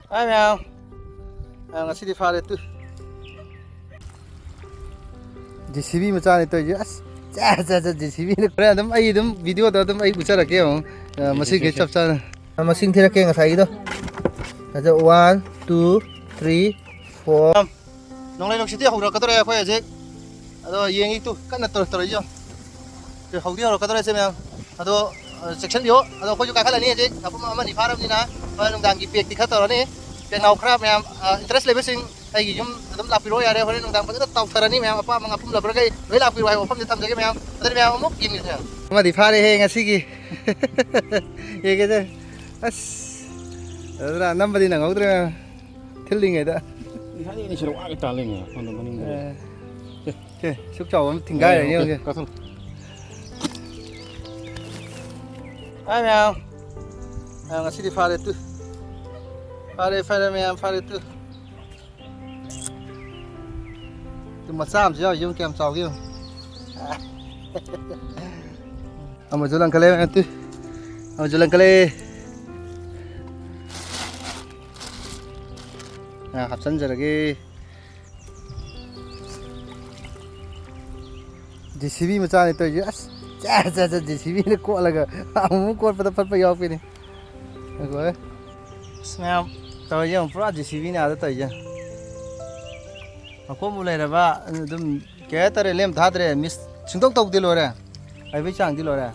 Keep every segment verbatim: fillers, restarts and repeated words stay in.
ꯍꯥꯏ ꯃꯌꯥꯝ, ꯃꯌꯥꯝ, ꯉꯁꯤꯗꯤ ꯐꯥꯔꯦ ꯇꯨ꯫ ꯖꯦ ꯁꯤ ꯕꯤ ꯃꯆꯥꯅꯤ ꯇꯧꯔꯤꯁꯦ꯫ ꯑꯁ, ꯆꯦ, ꯆꯦ, ꯆꯦ, ꯖꯦ ꯁꯤ ꯕꯤꯅ ꯈꯔ ꯑꯗꯨꯝ, ꯑꯩ ꯑꯗꯨꯝ ꯚꯤꯗꯤꯑꯣꯗ ꯑꯗꯨꯝ ꯑꯩ ꯎꯠꯆꯔꯛꯀꯦ ꯑꯃꯨꯛ꯫ ꯑ, ꯁꯦ, ꯃꯁꯤꯡꯈꯩ ꯁꯦ, ꯁꯦ꯫ ꯆꯞ ꯆꯥꯅ꯫ ꯑ, ꯃꯁꯤꯡ ꯊꯤꯔꯛꯀꯦ ꯉꯁꯥꯏꯒꯤꯗꯣ꯫ ꯑꯗ, ꯋꯥꯟ, ꯇꯨ, ꯊ꯭ꯔꯤ, ꯐꯣꯔ꯫ ꯅꯣꯡꯂꯩ ꯅꯨꯡꯁꯤꯠꯇꯤ ꯍꯧꯔꯛꯀꯗꯧꯔꯦ ꯑꯩꯈꯣꯏ ꯍꯧꯖꯤꯛ꯫ ꯑꯗꯣ ꯌꯦꯡꯉꯤ ꯇꯨ, ꯀꯟꯅ ꯇꯧꯔ-, ꯇꯧꯔꯛꯏꯁꯦ ꯌꯦꯡꯉꯣ꯫ ꯇꯨ, ꯍꯧꯗꯤ ꯍꯧꯔꯛꯀꯗꯧꯔꯦ ꯁꯦ ꯃꯌꯥꯝ꯫ ꯑꯗꯣ, ꯑ, ꯆꯦꯛꯁꯤꯟꯕꯤꯌꯣ꯫ ꯑꯗꯣ ꯑꯩꯈꯣꯏꯁꯨ ꯀꯥꯈꯠꯂꯅꯤ ꯍꯧꯖꯤꯛ꯫ ꯄꯨꯡ ꯑꯃ ꯑꯅꯤ ꯐꯥꯔꯕꯅꯤꯅ ꯍꯣꯔꯦꯟ ꯅꯨꯡꯗꯥꯡꯒꯤ ꯄꯦꯛꯇꯤ ꯈꯔ ꯇꯧꯔꯅꯤ꯫ ꯄꯦꯛꯅꯥꯎ ꯈꯔ ꯃꯌꯥꯝ, ꯑ, ꯏꯟꯇꯔꯦꯁ ꯂꯩꯕꯁꯤꯡ ꯑꯩꯒꯤ ꯌꯨꯝ ꯑꯗꯨꯝ ꯂꯥꯛꯄꯤꯔꯣ ꯌꯥꯔꯦ꯫ ꯍꯣꯔꯦꯟ ꯅꯨꯡꯗꯥꯡ ꯐꯖꯅ ꯇꯥꯎꯊꯔꯅꯤ ꯃꯌꯥꯝ꯫ ꯑꯄꯥꯝꯕ ꯉꯥꯄꯨꯝ ꯂꯕꯔꯈꯩ ꯂꯣꯏ ꯂꯥꯛꯄꯤꯔꯣ ꯍꯥꯏꯕ ꯋꯥꯐꯝꯁꯦ ꯊꯝꯖꯒꯦ ꯃꯌꯥꯝ꯫ ꯑꯗꯨꯗꯤ ꯃꯌꯥꯝ ꯑꯃꯨꯛ ꯌꯦꯡꯃꯤꯟꯅꯁꯦ꯫ ꯑꯃꯗꯤ ꯐꯥꯔꯦꯍꯦ ꯉꯁꯤꯒꯤ꯫ ꯌꯦꯡꯒꯦꯁꯦ꯫ ꯑꯁ꯫ ꯑꯗꯨꯅ ꯅꯝꯕꯗꯤ ꯅꯪꯍꯧꯗ꯭ꯔꯦ ꯃꯌꯥꯝ꯫ ꯊꯤꯜꯂꯤꯉꯩꯗ꯫ ꯉꯁꯥꯏꯗꯒꯤ ꯁꯤꯗ ꯋꯥꯒ ꯇꯥꯜꯂꯤꯅꯦ, ꯁꯣꯝꯗ ꯃꯅꯤꯡꯗ꯫ ꯑꯦ꯫ ꯁꯦ, ꯁꯨꯛ ꯆꯥꯎꯕ ꯑꯃ ꯊꯤꯡꯒꯥꯏꯔꯅꯤ ꯑꯦ, ꯑꯣꯀꯦ, ꯌꯦꯡꯉꯨꯁꯦ꯫ ꯀꯛꯊꯠꯂꯣ꯫ ꯍꯥꯏ ꯃꯌꯥꯝ꯫ ꯃꯌꯥꯝ, ꯉꯁꯤꯗꯤ ꯐꯥꯔꯦ ꯇꯨ꯫ ꯐꯥꯔꯦ, ꯐꯥꯔꯦ ꯃꯌꯥꯝ, ꯐꯥꯔꯦ ꯇꯨ꯫ ꯇꯨ ꯃꯆꯥ ꯑꯃꯁꯨ ꯌꯥꯎꯔꯤ, ꯌꯦꯡꯉꯨ ꯀꯌꯥꯝ ꯆꯥꯎꯒꯦ ꯌꯦꯡꯉꯨ꯫ ꯑꯃꯁꯨ ꯂꯪꯈꯠꯂꯦ, ꯃꯌꯥꯝ ꯇꯨ꯫ ꯑꯃꯁꯨ ꯂꯪꯈꯠꯂꯦ꯫ ꯑ, ꯍꯥꯞꯆꯤꯟꯖꯔꯒꯦ꯫ ꯖꯦ ꯁꯤ ꯕꯤ ꯃꯆꯥꯅꯤ ꯇꯧꯔꯤꯁꯦ꯫ ꯑꯁ, ꯆꯦ, ꯆꯦ, ꯆꯦ, ꯖꯦ ꯁꯤ ꯕꯤꯅ ꯀꯣꯠꯂꯒ ꯑꯃꯨꯛ ꯀꯣꯠꯄꯗ ꯐꯠꯄ ꯌꯥꯎꯔꯛꯄꯤꯅꯤ꯫ ꯑꯩꯈꯣꯏ꯫ ꯑꯁ, ꯃꯌꯥꯝ ꯇꯧꯔꯤꯁꯦ ꯌꯦꯡꯉꯨ, ꯄꯨꯔꯥ ꯖꯦ ꯁꯤ ꯕꯤꯅꯦ ꯑꯥꯗ ꯇꯧꯔꯤꯁꯦ꯫ ꯃꯈꯣꯡꯕꯨ ꯂꯩꯔꯕ ꯑꯗꯨꯝ ꯀꯩ ꯍꯥꯏꯇꯥꯔꯦ, ꯂꯦꯝ ꯊꯥꯗ꯭ꯔꯦ, ꯃꯤꯁ ꯁꯨꯡꯇꯧ ꯇꯧꯗꯦ, ꯂꯣꯏꯔꯦ꯫ ꯍꯩꯕꯩ ꯆꯥꯡꯗꯤ ꯂꯣꯏꯔꯦ꯫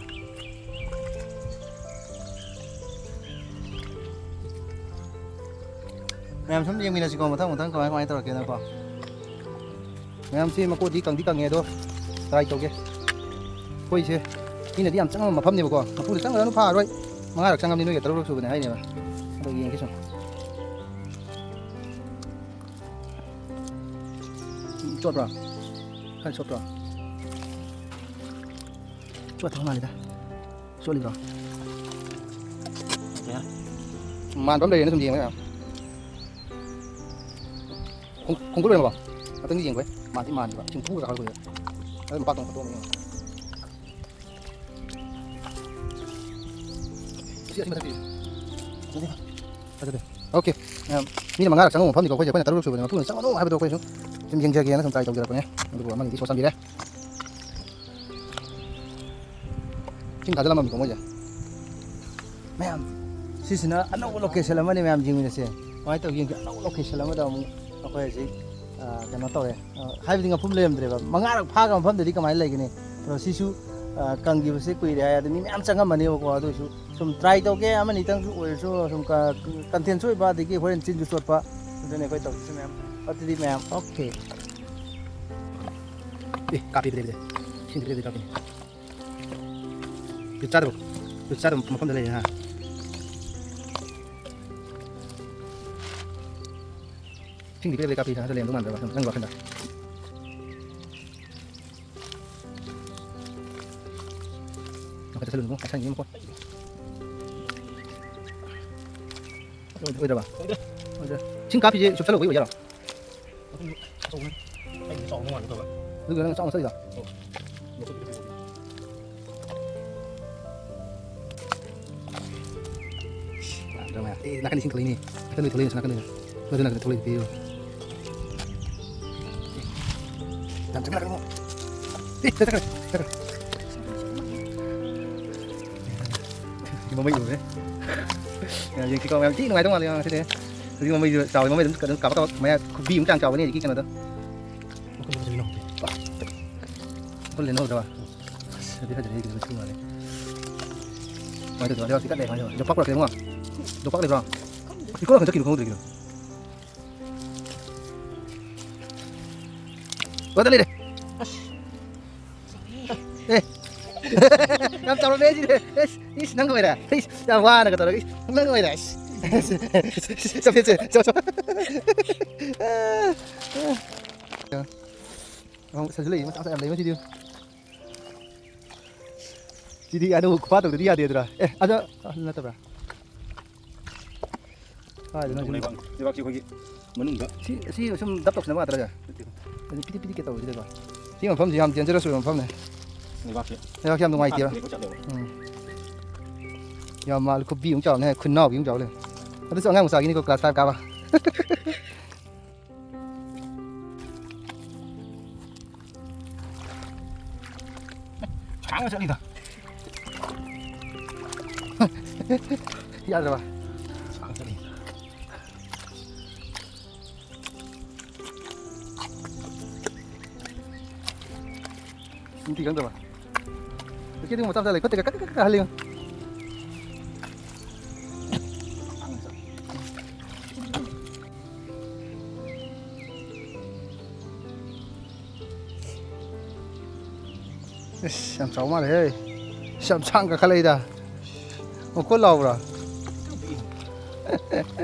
ꯃꯌꯥꯝ ꯁꯨꯝ ꯌꯦꯡꯃꯤꯟꯅꯁꯤꯀꯣ, ꯃꯊꯪ ꯃꯊꯪ ꯀꯃꯥꯏ ꯀꯃꯥꯏꯅ ꯇꯧꯔꯛꯀꯦꯅꯀꯣ꯫ ꯃꯌꯥꯝꯁꯤ ꯃꯀꯣꯟꯗꯤ ꯀꯪꯗꯤ ꯀꯪꯉꯦ, ꯑꯗꯣ ꯇ꯭ꯔꯥꯏ ꯇꯧꯒꯦ꯫ ꯑꯩꯈꯣꯏꯁꯦ ꯃꯤꯅꯗꯤ ꯌꯥꯝ ꯆꯪꯉꯝꯕ ꯃꯐꯝꯅꯦꯕꯀꯣ꯫ ꯃꯄꯨꯗ ꯆꯪꯒ꯭ꯔꯅꯨ, ꯐꯥꯔꯔꯣꯏ꯫ ꯃꯉꯥꯔꯛ ꯆꯪꯉꯝꯅꯤ, ꯅꯣꯏꯒ ꯇꯔꯨꯛꯔꯛ ꯁꯨꯕꯅꯦ ꯍꯥꯏꯅꯦꯕ꯫ ꯑꯗꯣ ꯌꯦꯡꯒꯦ ꯁꯨꯝ꯫ ꯆꯣꯠꯄ꯭ꯔꯣ? ꯈꯔ ꯆꯣꯠꯄ꯭ꯔꯣ? ꯆꯣꯠꯇꯕ ꯃꯥꯜꯂꯤꯗ꯫ ꯆꯣꯠꯂꯤꯕ꯭ꯔꯣ? ꯃꯥꯟꯕ ꯑꯃ ꯂꯩꯔꯦꯅ ꯁꯨꯝ ꯌꯦꯡꯕ ꯌꯥꯝ꯫ ꯈꯣꯡ-, ꯈꯣꯡꯒꯨꯜ ꯑꯣꯏꯅꯀꯣ꯫ ꯉꯥꯛꯇꯪꯗꯤ ꯌꯦꯡꯕ ꯌꯥꯏ꯫ ꯃꯥꯟꯗꯤ ꯃꯥꯟꯕ꯫ ꯆꯤꯡꯐꯨꯒ ꯀꯥꯈꯠꯂꯛꯄꯗ꯫ ꯑꯗꯨ ꯃꯄꯥ ꯇꯣꯡ ꯐꯣꯇꯣ ꯑꯃ ꯌꯦꯡꯉꯣ꯫ ꯑꯁꯤ, ꯑꯁꯤ ꯃꯊꯛꯀꯤ꯫ ꯐꯖꯗꯦ꯫ ꯐꯖꯗꯦ꯫ ꯑꯣꯀꯦ꯫ ꯃꯌꯥꯝ, ꯃꯤꯅ ꯃꯉꯥꯔꯛ ꯆꯪꯕ ꯃꯐꯝꯅꯤꯀꯣ, ꯑꯩꯈꯣꯏꯁꯦ ꯑꯩꯈꯣꯏꯅ ꯇꯔꯨꯛ ꯁꯨꯕꯅꯦ, ꯃꯄꯨꯅ "ꯆꯪꯒꯅꯨ" ꯍꯥꯏꯕꯗꯣ ꯑꯩꯈꯣꯏ ꯁꯨꯝ, ꯁꯨꯝ ꯌꯦꯡꯖꯒꯦꯅ ꯁꯨꯝ ꯇ꯭ꯔꯥꯏ ꯇꯧꯖꯔꯛꯄꯅꯦ꯫ ꯑꯗꯨꯕꯨ ꯑꯃꯅꯤꯗꯤ ꯁꯣꯛꯆꯟꯕꯤꯔꯦ꯫ ꯏꯁꯤꯡ ꯊꯥꯖꯤꯜꯂꯝꯃꯝꯃꯤꯀꯣ ꯃꯣꯏꯁꯦ꯫ ꯃꯌꯥꯝ, ꯁꯤꯁꯤꯅ ꯑꯅꯧꯕ ꯂꯣꯀꯦꯁꯟ ꯑꯃꯅꯤ, ꯃꯌꯥꯝ ꯌꯦꯡꯃꯤꯟꯅꯁꯦ꯫ ꯀꯃꯥꯏꯅ ꯇꯧꯒꯦ ꯌꯦꯡꯁꯦ꯫ ꯑꯅꯧꯕ ꯂꯣꯀꯦꯁꯟ ꯑꯃꯗ ꯑꯃꯨꯛ ꯑꯩꯈꯣꯏ ꯍꯧꯖꯤꯛ, ꯑ, ꯀꯩꯅꯣ ꯇꯧꯔꯦ꯫ ꯑ, ꯍꯥꯏꯕꯗꯤ ꯉꯥꯄ꯭ꯔꯨꯝ ꯂꯩꯔꯝꯗ꯭ꯔꯦꯕ꯫ ꯃꯉꯥꯔꯛ ꯐꯥꯈ꯭ꯔ ꯃꯐꯝꯗꯗꯤ ꯀꯃꯥꯏꯅ ꯂꯩꯒꯅꯤ? ꯑꯗꯣ ꯁꯤꯁꯨ, ꯑ, ꯀꯪꯈꯤꯕꯁꯦ ꯀꯨꯏꯔꯦ ꯍꯥꯏ, ꯑꯗꯨ ꯃꯤ ꯃꯌꯥꯝ ꯆꯪꯉꯝꯃꯅꯦꯕꯀꯣ꯫ ꯑꯗꯨ ꯑꯣꯏꯔꯁꯨ ꯁꯨꯝ ꯇ꯭ꯔꯥꯏ ꯇꯧꯒꯦ, ꯑꯃꯅꯤꯇꯪꯁꯨ ꯑꯣꯏꯔꯁꯨ ꯁꯨꯝ ꯀ-, ꯀꯟꯇꯦꯟꯁꯨ ꯑꯣꯏꯕ, ꯑꯗꯒꯤ ꯍꯣꯔꯦꯟ ꯆꯤꯟꯁꯨ ꯆꯣꯠꯄ꯫ ꯑꯗꯨꯅꯦ ꯑꯩꯈꯣꯏ ꯇꯧꯔꯤꯁꯦ ꯃꯌꯥꯝ꯫ ꯑꯗꯨꯗꯤ ꯃꯌꯥꯝ, ꯑꯣꯀꯦ꯫ ꯑꯦ, ꯀꯥꯞꯄꯤ, ꯕ꯭ꯔꯦ, ꯕ꯭ꯔꯦ꯫ ꯏꯁꯤꯡ ꯕ꯭ꯔꯦ, ꯕ꯭ꯔꯦ ꯀꯥꯞꯄꯤ꯫ ꯖꯨꯠ ꯆꯥꯗꯕ, ꯖꯨꯠ ꯆꯥꯗꯕ ꯃꯐꯝꯗ ꯂꯩꯔꯦ, ꯍꯥ? ꯏꯁꯤꯡꯗꯤ ꯕ꯭ꯔꯦ, ꯕ꯭ꯔꯦ ꯀꯥꯞꯄꯤ, ꯅꯠꯇ꯭ꯔ ꯂꯩꯔꯝꯗꯧ ꯃꯥꯟꯗ꯭ꯔꯕ, ꯅꯪ ꯋꯥꯈꯜꯗ? ꯃꯈꯥ ꯆꯠꯁꯜꯂꯨꯅꯨ, ꯀꯥꯏꯁꯟꯈꯤꯅꯤ ꯃꯈꯣꯟ꯫ ꯑꯣꯏꯗ꯭ꯔꯕ? ꯑꯣꯏꯗ꯭ꯔꯦ꯫ ꯏꯁꯤꯡ ꯀꯥꯞꯄꯤꯁꯦ ꯆꯨꯞꯁꯜꯂꯨꯕꯩ ꯑꯣꯏꯖꯥꯠꯂꯣ? ꯑꯗꯨꯒꯤ ꯅꯪ ꯆꯥꯎꯅ ꯆꯠꯂꯤꯗꯣ? ꯌꯥꯗ꯭ꯔꯥ ꯃꯌꯥꯝ? ꯑꯦ, ꯅꯥꯀꯟ ꯏꯁꯤꯡ ꯊꯣꯛꯂꯛꯏꯅꯦ꯫ ꯅꯥꯀꯟꯗꯩ ꯊꯣꯛꯂꯛꯏꯅꯦ, ꯅꯥꯀꯟꯗꯩ꯫ ꯃꯗꯨ ꯅꯥꯀꯟꯗ ꯊꯣꯛꯂꯛꯏꯗꯨꯗꯤ꯫ ꯌꯥꯝ ꯆꯪꯈꯠꯂꯛꯀꯅꯨ꯫ ꯑꯦ, ꯆꯠꯈ꯭ꯔꯦ, ꯆꯠꯈ꯭ꯔꯦ꯫ ꯃꯃꯩ ꯎꯔꯦ꯫ ꯌꯦꯡꯁꯤꯀꯣ, ꯌꯥꯝ ꯊꯤ ꯅꯨꯡꯉꯥꯏꯗꯧ ꯃꯥꯜꯂꯦ ꯉꯁꯤꯗꯤ꯫ ꯍꯧꯖꯤꯛ ꯃꯃꯩꯁꯨ ꯆꯥꯎꯋꯤ, ꯃꯃꯩꯗꯣ ꯑꯗꯨꯝ ꯀꯥꯕꯛ ꯀꯥꯕꯛ ꯃꯌꯥ ꯈꯨꯕꯤ ꯑꯃꯨꯛ ꯆꯥꯡ ꯆꯥꯎꯕꯅꯦ ꯍꯧꯖꯤꯛꯀꯤ ꯀꯩꯅꯣꯗꯣ꯫ ꯃꯈꯨꯟꯗꯣ ꯐꯖꯅ ꯂꯧꯍꯧꯗꯦ꯫ ꯃꯈꯨꯟ ꯂꯦꯟꯍꯧꯗꯕ? ꯑꯁ, ꯑꯗꯨꯗꯤ ꯐꯖꯔꯦ, ꯑꯩꯒꯤꯗꯤ ꯃꯊꯤ ꯃꯥꯜꯂꯦ꯫ ꯀꯃꯥꯏꯅ ꯇꯧꯗꯣꯏꯅꯣ? ꯂꯩꯕꯥꯛꯁꯤ ꯀꯠꯂꯦ, ꯀꯃꯥꯏꯅ ꯇꯧꯕ? ꯖꯣꯝꯄꯥꯛ ꯄꯨꯔꯛꯀꯦ ꯏꯕꯨꯡꯉꯣ꯫ ꯖꯣꯝꯄꯥꯛ ꯂꯩꯕ꯭ꯔꯣ? ꯏꯀꯣ ꯈꯛꯇ ꯀꯤꯂꯣ ꯈꯪꯍꯧꯗ꯭ꯔꯦ ꯀꯤꯂꯣ꯫ ꯂꯣꯏꯗ ꯂꯩꯔꯦ꯫ ꯑꯁ꯫ ꯑꯦ꯫ ꯌꯥꯝ ꯆꯥꯎꯔꯝꯃꯦ ꯁꯤꯗꯤ꯫ ꯑꯦꯁ, ꯏꯁ, ꯅꯪ ꯑꯣꯏꯔꯦ꯫ ꯏꯁ, ꯌꯥꯝ ꯋꯥꯅꯒ ꯇꯧꯔꯒ, ꯏꯁ, ꯅꯪ ꯑꯣꯏꯔꯦ꯫ ꯏꯁ꯫ ꯆꯠꯁꯦ, ꯆꯠꯁꯦ, ꯆꯠꯁꯦ꯫ ꯑꯃꯨꯛ ꯁꯟꯁꯨ ꯂꯩ, ꯃꯆꯥ ꯃꯆꯥ ꯌꯥꯝ ꯂꯩ ꯃꯁꯤꯗꯤ꯫ ꯁꯤꯗꯤ ꯑꯗꯨ ꯈꯨꯐꯥ ꯇꯧꯗ꯭ꯔꯗꯤ ꯌꯥꯗꯦꯗ꯭ꯔꯥ? ꯑꯦ, ꯑꯗ, ꯑ, ꯅꯠꯇꯕ꯭ꯔꯥ? ꯀꯥꯏꯗꯅꯣ ꯁꯤꯗꯤ? ꯂꯩꯕꯥꯛ, ꯂꯩꯕꯥꯛꯁꯤ ꯑꯩꯈꯣꯏꯒꯤ ꯃꯅꯨꯡꯗ ꯁꯤ, ꯁꯤ ꯁꯨꯝ ꯗꯞ ꯇꯧꯁꯤꯟꯅꯕ ꯉꯥꯛꯇꯔꯥ? ꯅꯠꯇꯦ꯫ ꯑꯗꯨ ꯄꯤꯗꯤꯛ ꯄꯤꯗꯤꯛꯀ ꯇꯧꯕꯁꯤꯗꯀꯣ꯫ ꯁꯤ ꯃꯐꯝꯁꯤ ꯌꯥꯝ dangerous ꯑꯣꯏꯕ ꯃꯐꯝꯅꯦ꯫ ꯂꯩꯕꯥꯛꯁꯦ꯫ ꯂꯩꯕꯥꯛꯁꯦ ꯌꯥꯝ ꯅꯨꯡꯉꯥꯏꯇꯦꯕ꯫ ꯐꯥꯠꯇ꯭ꯔꯦꯀꯣ ꯆꯠꯂꯦꯕ꯫ ꯎꯝ꯫ ꯌꯥꯝ ꯃꯥꯜꯂꯦ, ꯈꯨꯕꯤ ꯑꯃꯨꯛ ꯆꯥꯎꯕꯅꯦ, ꯈꯨꯅꯥꯎꯕꯤ ꯑꯃꯨꯛ ꯆꯥꯎ ꯂꯩꯔꯦ꯫ ꯑꯗꯨꯁꯨ ꯑꯉꯥꯡ ꯃꯆꯥꯒꯤꯅꯤꯀꯣ, class five ꯀꯥꯕ꯫ ꯁꯥꯡꯅ ꯆꯠꯂꯤꯗ꯫ ꯌꯥꯗ꯭ꯔꯕ? ꯁꯥꯡꯅ ꯆꯠꯂꯤ꯫ ꯅꯨꯡꯇꯤ ꯈꯪꯗꯕ꯫ ꯂꯩꯀꯦꯗꯤ ꯃꯆꯥ ꯃꯆꯥ ꯂꯩ, ꯈꯨꯠꯇꯒ ꯀꯛ ꯀꯛ ꯀꯛ ꯍꯜꯂꯤ꯫ ꯑꯁ, ꯌꯥꯝ ꯆꯥꯎ ꯃꯥꯜꯂꯦꯍꯦ꯫ ꯑꯁ, ꯌꯥꯝ ꯁꯥꯡ ꯀꯥꯈꯠꯂꯛꯏꯗ꯫ ꯃꯈꯣꯟ ꯂꯥꯎꯕ꯭ꯔꯥ?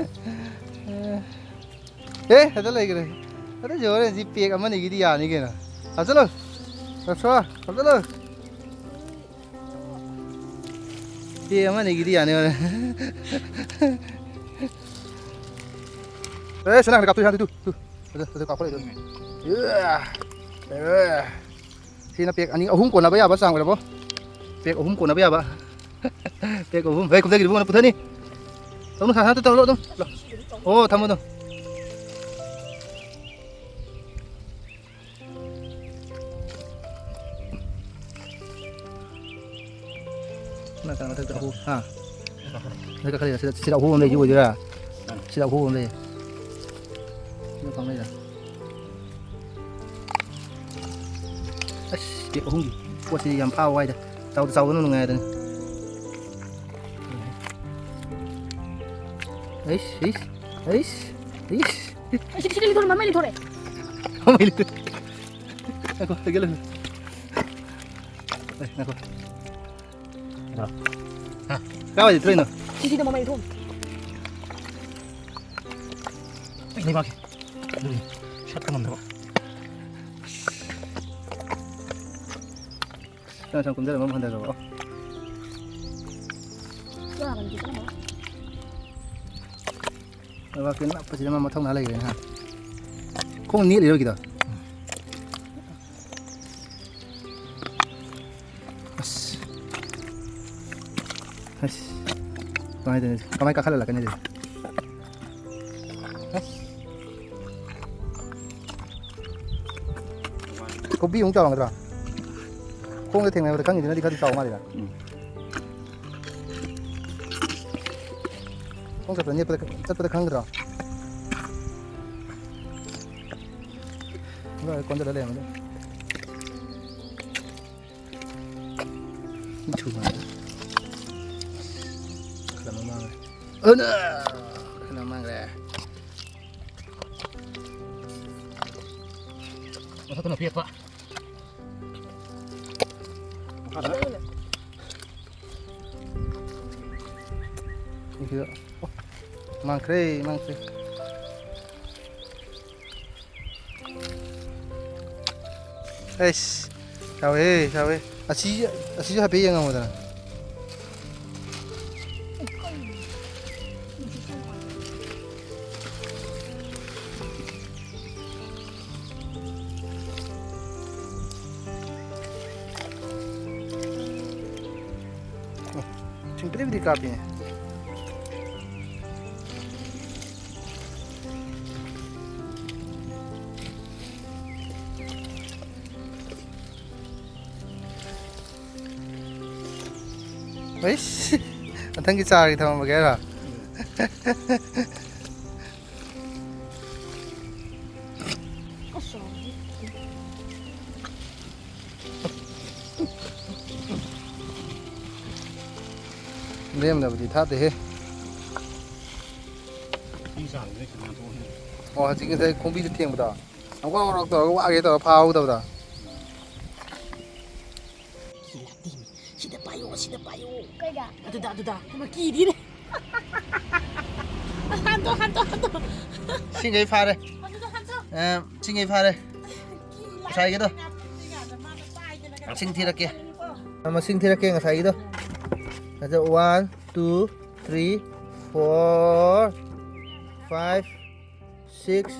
ꯑꯦ, ꯍꯦꯛꯇ ꯂꯩꯈ꯭ꯔꯦ꯫ ꯑꯗꯨꯏꯁꯨ ꯍꯣꯔꯦꯟꯁꯤ pack ꯑꯃꯅꯤꯒꯤꯗꯤ ꯌꯥꯅꯤ ꯀꯩꯅꯣ꯫ ꯍꯥꯞꯆꯜꯂꯨ꯫ ꯂꯧꯊꯣꯛꯑꯣ꯫ ꯍꯥꯞꯆꯜꯂꯨ꯫ Pack ꯑꯃꯅꯤꯒꯤꯗꯤ ꯌꯥꯅꯤ ꯍꯣꯔꯦꯟ꯫ ꯑꯦ, ꯁꯅꯥ ꯀꯥꯞꯇꯣꯏ ꯁꯅꯥ ꯇꯨ, ꯇꯨ꯫ ꯑꯗꯨ, ꯑꯗꯨ ꯀꯥꯞꯈꯠꯂꯛꯏꯗꯣ꯫ ꯑꯦ꯫ ꯑꯦ꯫ ꯁꯤꯅ pack ꯑꯅꯤ, ꯑꯍꯨꯝ ꯀꯣꯟꯅꯕ ꯌꯥꯕ ꯆꯥꯡ ꯑꯣꯏꯔꯕꯣ? Pack ꯑꯍꯨꯝ ꯀꯣꯟꯅꯕ ꯌꯥꯕ꯫ Pack ꯑꯍꯨꯝ꯫ ꯍꯦ, ꯀꯨꯝꯊꯈꯤꯗꯨꯕꯨ ꯄꯨꯊꯅꯤ꯫ ꯇꯧꯅꯨ, ꯁꯥ-, ꯁꯥ-, ꯇꯧꯔꯣ ꯑꯗꯨꯝ꯫ ꯑꯣ, ꯊꯝꯃꯣ ꯑꯗꯨꯝ꯫ ꯅꯥꯀꯟ ꯃꯊꯛꯇ ꯑꯍꯨꯝ, ꯍꯥ? ꯅꯣꯏ ꯀꯥꯈꯠꯂꯤꯔ? ꯁꯤꯗ, ꯁꯤꯗ ꯑꯍꯨꯝ ꯑꯃ ꯂꯩꯁꯤ ꯑꯣꯏꯗꯣꯏꯔꯥ? ꯁꯤꯗ ꯑꯍꯨꯝ ꯑꯃ ꯂꯩ꯫ ꯁꯤꯗ ꯀꯥꯡ ꯂꯩꯔꯥ? ꯑꯁ, pack ꯑꯍꯨꯝꯒꯤ ꯄꯣꯠꯁꯤꯗꯤ ꯌꯥꯝ ꯐꯥꯕ ꯋꯥꯏꯗ꯫ ꯆꯥꯎꯗ ꯆꯥꯎꯗꯅ ꯅꯨꯡꯉꯥꯏꯗꯅ꯫ ꯑꯩꯁ, ꯑꯩꯁ, ꯑꯩꯁ, ꯑꯩꯁ꯫ ꯑꯩ ꯁꯤꯗꯤ, ꯁꯤꯗꯤ ꯂꯤꯊꯣꯔꯛꯑꯦ, ꯃꯃꯩ ꯂꯤꯊꯣꯔꯛꯑꯦ꯫ ꯃꯃꯩ ꯂꯤꯊꯣꯔꯛꯑꯦ꯫ ꯉꯥꯏꯈꯣ, ꯍꯥꯏꯒꯠꯂꯨ꯫ ꯑꯦ, ꯉꯥꯏꯈꯣ꯫ ꯍꯥ? ꯀꯥꯏꯋꯥꯏꯗ ꯊꯣꯛꯏꯅꯣ? ꯁꯤꯁꯤꯗ ꯃꯃꯩ ꯊꯣꯛ꯫ ꯑꯩ ꯂꯩꯕꯥꯛꯀꯤ ꯑꯗꯨꯒꯤ ꯁꯠꯄ ꯉꯝꯗꯕ꯫ ꯁꯨꯝ, ꯁꯨꯝ ꯀꯨꯝꯊꯔꯒ ꯑꯃꯨꯛ ꯍꯟꯊꯈ꯭ꯔꯕ꯫ ꯂꯩꯕꯥꯛꯁꯦ ꯅꯞꯄꯁꯤꯗ ꯃꯥ ꯃꯊꯧꯅꯥ ꯂꯩꯈ꯭ꯔꯦꯅꯦ, ꯍꯥ? ꯈꯣꯡ ꯅꯦꯠꯂꯤꯔꯣ ꯍꯧꯖꯤꯛꯀꯤꯗꯣ? ꯑꯁ꯫ ꯑꯁ꯫ ꯀꯃꯥꯏꯅ ꯇꯧꯅꯤ? ꯀꯃꯥꯏ ꯀꯥꯈꯠꯍꯜꯂꯛꯀꯅꯤ ꯑꯗꯨꯗꯤ? ꯈꯣꯡꯕꯤ ꯑꯃꯨꯛ ꯆꯥꯎꯔꯝꯒꯗ꯭ꯔꯥ? ꯈꯣꯡꯗ ꯊꯦꯡꯅꯕꯗ ꯈꯪꯉꯤꯗꯨꯅꯗꯤ ꯈꯔꯗꯤ ꯆꯥꯎ ꯃꯥꯜꯂꯤꯗ꯫ ꯎꯝ꯫ ꯈꯣꯡ ꯆꯠꯄꯗ ꯅꯦꯠꯄꯗ, ꯆꯠꯄꯗ ꯈꯪꯗ꯭ꯔꯣ? ꯂꯣꯏꯔꯦ, ꯀꯣꯟꯖꯜꯂ ꯂꯩꯔꯝꯃꯦ꯫ ꯊꯨ ꯃꯥꯜꯂꯦ꯫ ꯈꯔ ꯑꯃ ꯃꯥꯡꯈ꯭ꯔꯦ꯫ ꯑꯅ! ꯈꯔ ꯑꯃ ꯃꯥꯡꯈ꯭ꯔꯦ꯫ ꯃꯊꯛꯇꯅ ꯄꯦꯠꯄ꯫ ꯁꯤꯗ꯫ ꯑꯣ, ꯃꯥꯡꯈ꯭ꯔꯦ, ꯃꯥꯡꯈ꯭ꯔꯦ꯫ ꯑꯩꯁ, ꯆꯥꯎꯋꯦ, ꯆꯥꯎꯋꯦ꯫ ꯑꯁꯤ, ꯑꯁꯤꯁꯨ ꯍꯥꯏꯐꯦꯠ ꯌꯦꯡꯉꯝꯃꯨꯗꯅ꯫ ꯁꯤꯡ ꯇꯔꯦꯠꯄꯨꯗꯤ ꯀꯥꯞꯄꯤꯅꯦ꯫ ꯑꯩꯁ, ꯃꯊꯪꯒꯤ ꯆꯥꯔꯒꯤ ꯊꯝꯃꯝꯃꯒꯦ ꯍꯥꯏꯔꯣ? ꯂꯦꯝꯅꯕꯨꯗꯤ ꯊꯥꯗꯦꯍꯦ꯫ ꯁꯤ ꯆꯥꯡꯁꯤꯗ ꯈꯤꯇꯪ ꯊꯣꯛꯑꯦ꯫ ꯑꯣ, ꯍꯧꯖꯤꯛ ꯉꯁꯥꯏ ꯈꯣꯡꯕꯤꯗ ꯊꯦꯡꯕꯗꯣ? ꯍꯪꯒꯣꯔꯣꯛ ꯍꯪꯒꯣꯔꯣꯛ ꯇꯧꯔꯒ ꯋꯥꯒꯦ ꯇꯧꯔ ꯐꯥꯍꯧꯗꯕꯗꯣ? ꯁꯤꯗ ꯄꯥꯏꯌꯣ, ꯁꯤꯗ ꯄꯥꯏꯌꯣ꯫ ꯀꯩꯗ? ꯑꯗꯨꯗ, ꯑꯗꯨꯗ꯫ ꯍꯩꯃꯥ, ꯀꯤꯗꯤꯅꯦ꯫ ꯍꯟꯗꯣ, ꯍꯟꯗꯣ, ꯍꯟꯗꯣ꯫ ꯁꯤꯡꯈꯩ ꯐꯥꯔꯦ꯫ ꯑꯗꯨꯗ ꯍꯟꯗꯣ꯫ ꯑ, ꯁꯤꯡꯈꯩ ꯐꯥꯔꯦ꯫ ꯉꯁꯥꯏꯒꯤꯗꯣ꯫ ꯃꯁꯤꯡ ꯊꯤꯔꯛꯀꯦ꯫ ꯃꯁꯤꯡ ꯊꯤꯔꯛꯀꯦ ꯉꯁꯥꯏꯒꯤꯗꯣ꯫ ꯑꯗ one, two, three, four, five, six,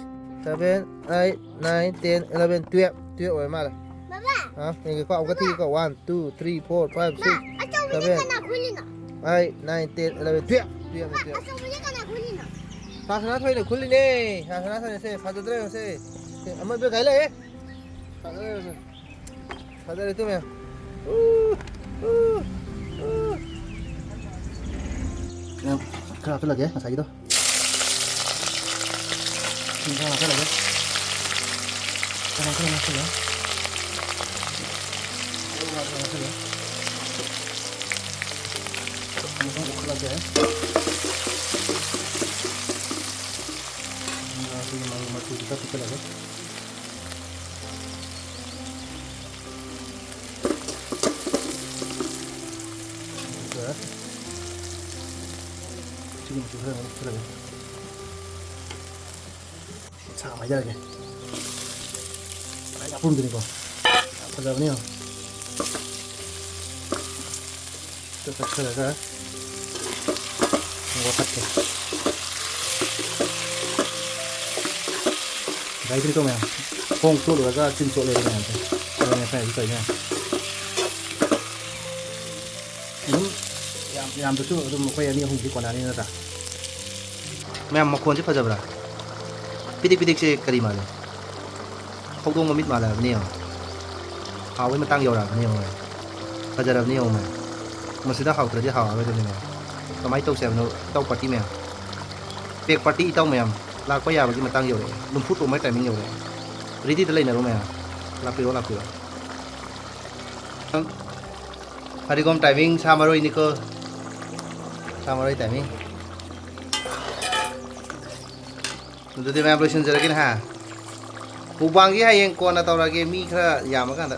seven, eight, nine, ten, eleven, twelve꯫ Twelve ꯑꯣꯏꯔ ꯃꯥꯜꯂꯦ꯫ ꯕꯕꯥ꯫ ꯑ, ꯌꯦꯡꯒꯦꯀꯣ, ꯑꯃꯨꯛꯀ ꯕꯕꯥ꯫ ꯊꯤꯒꯦꯀꯣ꯫ One, two, three, four, five, ꯃꯥ, six, ꯑꯆꯧꯕꯁꯦ seven, ꯀꯅꯥ ꯈꯨꯜꯂꯤꯅꯣ? Eight, nine, ten, eleven, twelve꯫ Twelve ꯅꯦ, ꯕꯕꯥ, twelve꯫ ꯑꯆꯧꯕꯁꯦ ꯀꯅꯥ ꯈꯨꯜꯂꯤꯅꯣ? ꯁꯥ ꯁꯅꯥ ꯊꯣꯏꯅ ꯈꯨꯜꯂꯤꯅꯦ꯫ ꯁꯥ ꯁꯅꯥ ꯊꯣꯏꯅꯁꯦ ꯐꯖꯗ꯭ꯔꯦ ꯉꯁꯤ꯫ ꯁꯦ, ꯑꯃ ꯏꯕꯦꯝ ꯀꯥꯏ ꯂꯩ? ꯐꯖꯔꯦ ꯇꯨ ꯃꯌꯥꯝ꯫ ꯎ, ꯎ, ꯎ꯫ ꯃꯌꯥꯝ, ꯈꯔ ꯍꯥꯞꯆꯤꯜꯂꯒꯦ ꯉꯁꯥꯏꯒꯤꯗꯣ꯫ ꯁꯤꯡ ꯈꯔ ꯍꯥꯞꯆꯤꯜꯂꯒꯦ꯫ ꯆꯅꯝ ꯈꯔ ꯍꯥꯞꯆꯤꯜꯂꯦ꯫ ꯇꯤꯜꯍꯧ ꯈꯔ ꯍꯥꯞꯆꯤꯜꯂꯦ꯫ ꯑꯃꯨꯛꯇꯪ ꯑꯣꯠꯈꯠꯂꯒꯦ꯫ ꯑꯗꯨꯒ ꯁꯤꯒꯤ ꯃꯔꯨ ꯃꯆꯨꯁꯤ ꯈꯔ ꯄꯤꯁꯤꯜꯂꯒꯦ꯫ ꯑꯗꯨꯒ ꯁꯤꯒꯤ ꯃꯆꯨ ꯈꯔ ꯑꯃꯨꯛ ꯄꯤꯁꯤꯜꯂꯒꯦ꯫ ꯁꯥ ꯑꯃ ꯍꯩꯖꯔꯒꯦ꯫ ꯂꯥꯏ ꯑꯄꯨꯝꯗꯨꯅꯤꯀꯣ꯫ ꯌꯥꯝ ꯐꯖꯕꯅꯤ ꯌꯦꯡꯉꯣ꯫ ꯇꯛ ꯇꯛꯁꯜꯂꯒ ꯂꯧꯈꯠꯀꯦ꯫ ꯗ꯭ꯔꯥꯏꯗ꯭ꯔꯤꯀꯣ ꯃꯌꯥꯝ꯫ ꯈꯣꯡ ꯆꯣꯠꯂꯨꯔꯒ ꯆꯤꯟ ꯆꯣꯠꯂꯦꯕ ꯃꯌꯥꯝꯁꯦ꯫ ꯑꯗꯨꯅꯦ ꯑꯩꯈꯣꯏ ꯍꯧꯖꯤꯛ ꯇꯧꯔꯤ ꯃꯌꯥꯝ꯫ ꯑꯗꯨꯝ ꯌꯥꯝ ꯌꯥꯝꯗ꯭ꯔꯁꯨ ꯑꯗꯨꯝ ꯑꯩꯈꯣꯏ ꯑꯅꯤ ꯑꯍꯨꯝꯗꯤ ꯀꯣꯟꯅꯅꯤ ꯅꯠꯇ꯭ꯔꯥ? ꯃꯌꯥꯝ ꯃꯈꯣꯟꯁꯦ ꯐꯖꯕ꯭ꯔꯥ? ꯄꯤꯗꯤꯛ ꯄꯤꯗꯤꯛꯁꯦ ꯀꯔꯤ ꯃꯥꯜꯂꯦ? ꯍꯧꯗꯣꯡ ꯃꯃꯤꯠ ꯃꯥꯜꯂꯛꯑꯕꯅꯤ ꯌꯦꯡꯉꯣ꯫ ꯍꯥꯎꯕꯩ ꯃꯇꯥꯡ ꯌꯧꯔꯛꯑꯕꯅꯤ ꯌꯦꯡꯉꯣ꯫ ꯐꯖꯔꯕꯅꯤ ꯌꯦꯡꯉꯣ꯫ ꯃꯁꯤꯗ ꯍꯥꯎꯇ꯭ꯔꯗꯤ ꯍꯥꯎꯔꯔꯣꯏꯗꯕꯅꯤꯅꯦ꯫ ꯀꯃꯥꯏꯅ ꯇꯧꯁꯦ ꯍꯥꯏꯕꯅꯣ ꯏꯇꯥꯎ ꯄꯥꯔꯇꯤ ꯃꯌꯥꯝ? ꯄꯦꯛ ꯄꯥꯔꯇꯤ ꯏꯇꯥꯎ ꯃꯌꯥꯝ ꯂꯥꯛꯄ ꯌꯥꯕꯒꯤ ꯃꯇꯥꯡ ꯌꯧꯔꯛꯑꯦ꯫ ꯂꯨꯝꯐꯨ ꯇꯣꯝꯕꯒꯤ ꯇꯥꯏꯃꯤꯡ ꯌꯧꯔꯛꯑꯦ꯫ ꯔꯦꯗꯤꯗ ꯂꯩꯅꯔꯣ ꯃꯌꯥꯝ꯫ ꯂꯥꯛꯄꯤꯔꯣ, ꯂꯥꯛꯄꯤꯔꯣ꯫ ꯐꯗꯤꯒꯣꯝ ꯇꯥꯏꯃꯤꯡ, ꯁꯥ ꯃꯔꯣꯏꯅꯤꯀꯣ꯫ ꯁꯥ ꯃꯔꯣꯏ ꯇꯥꯏꯃꯤꯡ꯫ ꯑꯗꯨꯗꯤ ꯃꯌꯥꯝ ꯂꯣꯏꯁꯤꯟꯖꯔꯒꯦꯅꯦ ꯍꯥ꯫ ꯃꯨꯛꯕꯥꯡꯒꯤ ꯍꯌꯦꯡ ꯀꯣꯟꯅ ꯇꯧꯔꯒꯦ, ꯃꯤ ꯈꯔ ꯌꯥꯝꯃꯀꯥꯟꯗ꯫